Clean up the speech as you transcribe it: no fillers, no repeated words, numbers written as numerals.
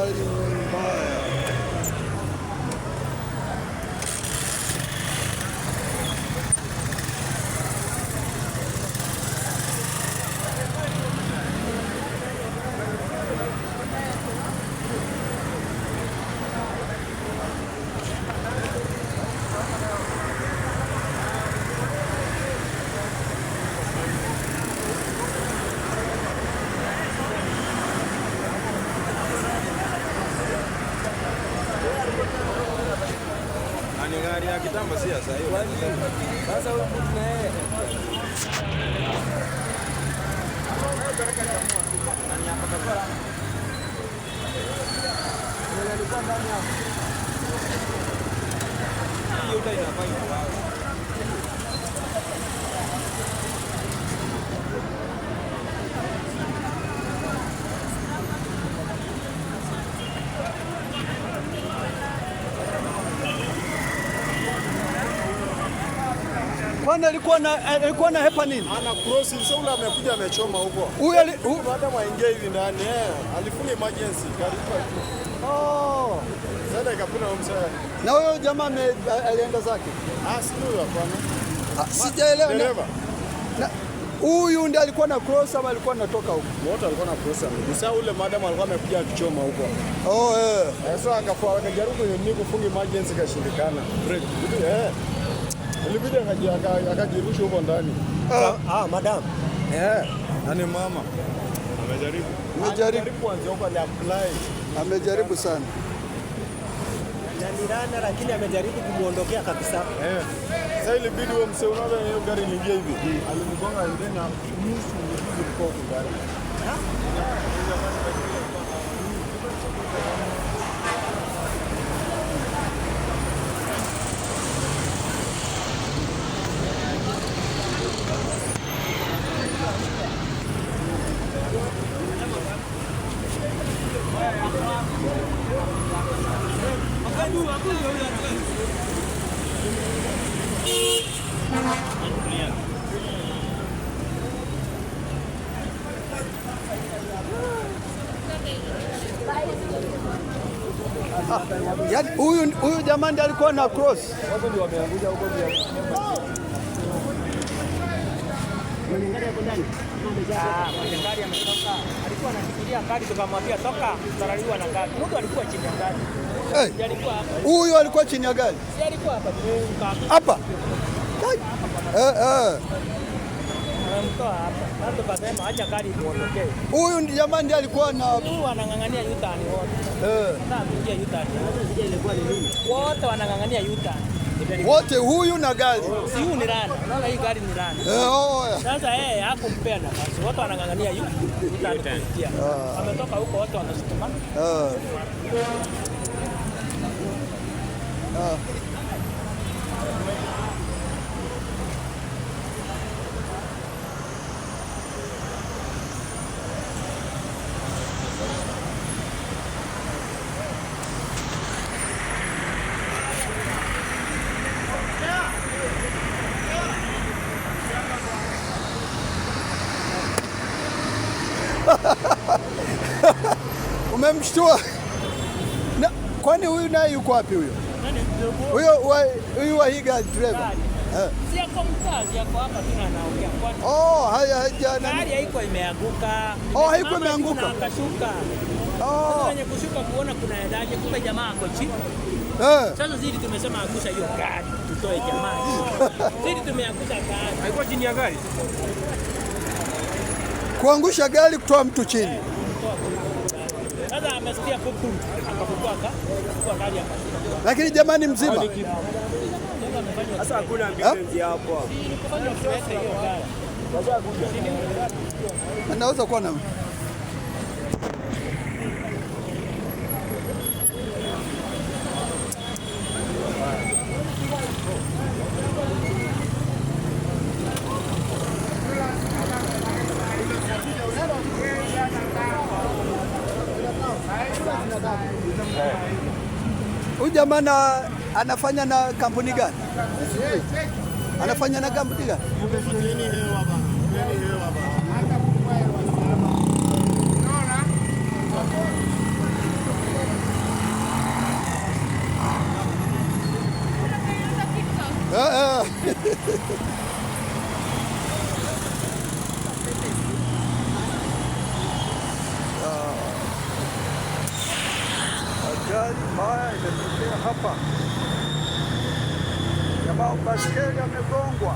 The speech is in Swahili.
Ajali ni mbaya. Na ni gari ya kitambo, si ya sasa hiyo. Sasa huyu mtu na yeye. Alikuwa ndani hapo. Hii yote inafaa ikuwa. Kwani alikuwa na hepa nini? Ana cross sasa, ule amekuja amechoma huko. Huyu ali, Baada aingia hivi ndani alifunga emergency gari iko juu. Oh. Sasa ikapuna huyo msaya. Na huyo jamaa alienda zake. Ah, si huyo hapana. Ah, sijaelewa. Dereva. Huyu ndiye alikuwa na cross ama alikuwa anatoka huko? Wote alikuwa na cross amekuja. Sasa ule madam alikuwa amekuja akichoma huko. Oh, eh. Sasa akafua akajaribu ni kufunga emergency kashindikana. Break. Eh. Ilibidi akajirusha huko ndani. Ah, madam. Eh. Na ni mama. Amejaribu. Amejaribu kuanzia huko ali apply. Amejaribu sana. Na ni rana lakini amejaribu kumuondokea kabisa. Eh. Sasa ilibidi huyo msee, unaona hiyo gari iliingia hivi. Alimgonga and then nusu miguu ilikuwa huko ndani. Yaani huyu jamaa ndiye alikuwa na cross. Mwenye gari ametoka, alikuwa anashikilia gari, tukamwambia toka, tutaraliwa na gari. Mtu alikuwa chini ya gari. Hey, Si alikuwa hapa, huyu alikuwa chini ya gari. si alikuwa hapa, Hapa. Eh, eh. amemtoa hapa. Sasa tukasema acha gari imuondokee. Huyu jamaa ndiye alikuwa na Huyu wanang'ang'ania U-turn wote. eh, Sasa kuingia U-turn. Wote wanang'ang'ania U-turn. wote huyu na gari. Si huyu ni rana. Unaona hii gari ni rana. Eh, oh, yeah. Sasa yeye hakumpea nafasi. Wote wanang'ang'ania U-turn kuingia. Wametoka huko wote wanasukuma. Eh. Ah. Umemshtua. Na, kwani huyu naye yuko wapi huyo? Nani? Huyo huyu wa hii gari driver. Gari. Eh. Si yako mtaa, si yako hapa tu na anaongea. Kwani Oh, haya haja nani? gari haiko imeanguka. Oh, haikuwa Imesimama tu imeanguka. na akashuka. Oh. Wenye kushuka kuona kuna endaje, kumbe jamaa ako chini. Eh. Sasa sisi tumesema angusha hiyo gari tutoe jamaa. Sisi tumeangusha gari. Haikuwa chini ya gari. Kuangusha gari kutoa mtu chini. Sasa amesikia kuku akafukua akachukua gari akashuka. Lakini jamani mzima. Sasa hakuna ambulance hapo. Kufanya kiwete hiyo gari. Anaweza kuwa na Huyu jamaa anafanya na kampuni gani? Anafanya na kampuni gani? Ajali mbaya imetokea hapa. Jamaa baskeli amegongwa.